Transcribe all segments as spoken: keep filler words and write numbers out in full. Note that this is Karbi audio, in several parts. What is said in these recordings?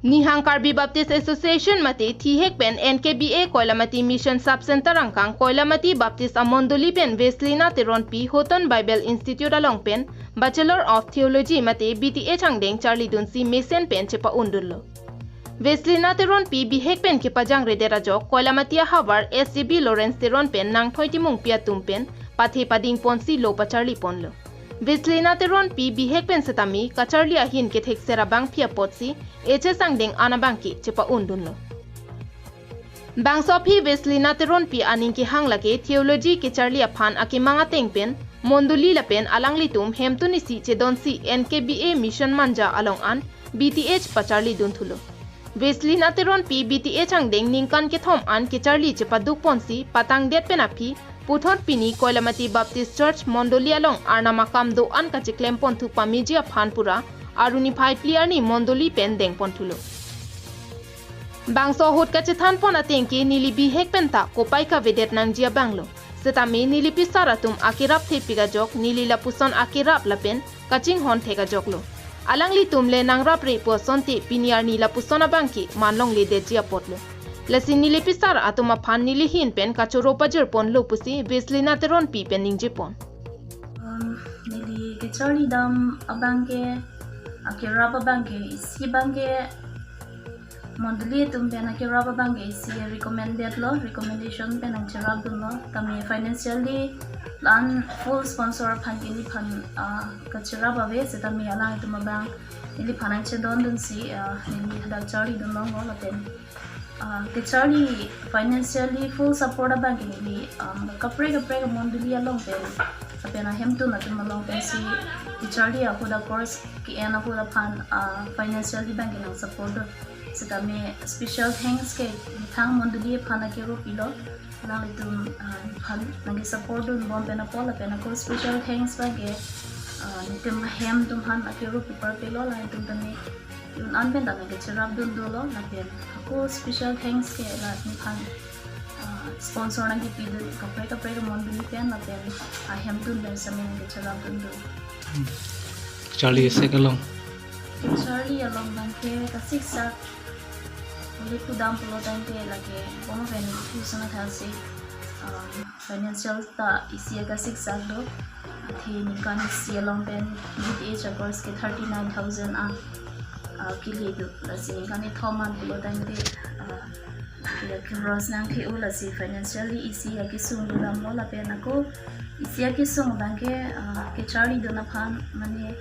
Nihang Karbi Baptist Association mate thihek pen N K B A Koilamati Mission Sub Center angkang Koilamati Baptist Amondoli pen Veslina Teronpi Hoton Bible Institute along pen Bachelor of Theology mate B T H angdeng charlidunsi mesen pen chepa-undunlo. Veslina Teronpi bihek pen kepajangredet ajok Koilamati ahavar S J B Lawrence Teron pen nangthoi timungpi atum pen pathe padingponsi lo pacharliponlo. Veslina Teronpi bihek pen setame kacharli ahin kethekser abangpi apotsi H S angdeng an abangke chepa-undunlo. Bangso aphi Veslina Teronpi aning kehang lake theology kecharli aphan akemang ateng pen mondoli lapen alanglitum hemtun isi chedonsi N K B A Mission Manja along an B T H pacharlidunthulo. Veslina Teronpi B T H angdeng ningkan kethom an kecharli chepadukponsi patangdet pen aphi puthot pini Koilamati Baptist Church Mondoli along Arnam akam do-an kacheklemponthu pameji aphan pura aruni phai phli arni mondoli pen dengponthulo. Bangso ahut kachethanpon atengke neli bihek penta kopai kavedet nangji abanglo. Setame neli pisar atum akerap thepik ajok neli lapuson akerap lapen kachinghon thek ajoklo. Alanglitum le nangrapre pu asonte pini arni lapuson abangke manlongledetji apotlo. Lasi neli pisar atum aphan neli hin pen kachoro pajirponlo pusi Veslina Teronpi pen ningjepon. Um, neli kecharlidam abangke, akerap abangke, isi abangke, mondoli atum pen akerap abangke isi recommended lo, recommendation pen nangcherapdunlo, tame financially la-an full sponsor aphan ke neliphan, ah, kacherap ave, setame alanglitum abang neliphan nangchedondunsi, ah, neli hadak charlidunlonglo lapen, ah, kecharli financially full support abangke neli, um, kaprek kaprek mondoli along pen lapen ahemtun atum along pensi kecharli ahut a-course ke-en ahut aphan, ah, financially abangke nangsupportdun. Setame special thanks ke methang mondoli aphan akero pilo. Alanglitum, ah, aphan nangkesupportdunbom pen apot lapen ako special thanks abangke, ah, nelitum ahemtun aphan akero piparpelo, alanglitum tame un-an penta nangkecherapdun dolo lapen ako special thanks ke la nephan, ah, sponsor nangkepidun kaprek kaprek mondoli pen lapen ahemtun pen sitame nangkecherapdun do. Charli sek along. Charli along abangke kasiksak. Uli kudam pulo tangte lake bonga pen kusana thalsi, um, financial ta isi akasiksak do. Athe ningkan isi along pen B T H a-course ke thirty nine thousand a, ah, kele do. Lasi ningkan kethom an pulo tangte, ah, kila kros nangthe-o, lasi financially isi akesung do damlo lapen ako isi akesung abangke, ah, kecharlidun aphan mane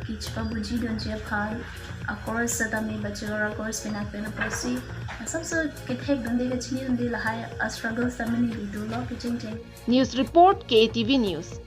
kechepabujidunji aphan a-course setame bachelor a-course pinak pen apotsi asapso kethekdunde kachinidunde lahai a-struggle setame neli dolo kechengcheng. News report, K A T V News.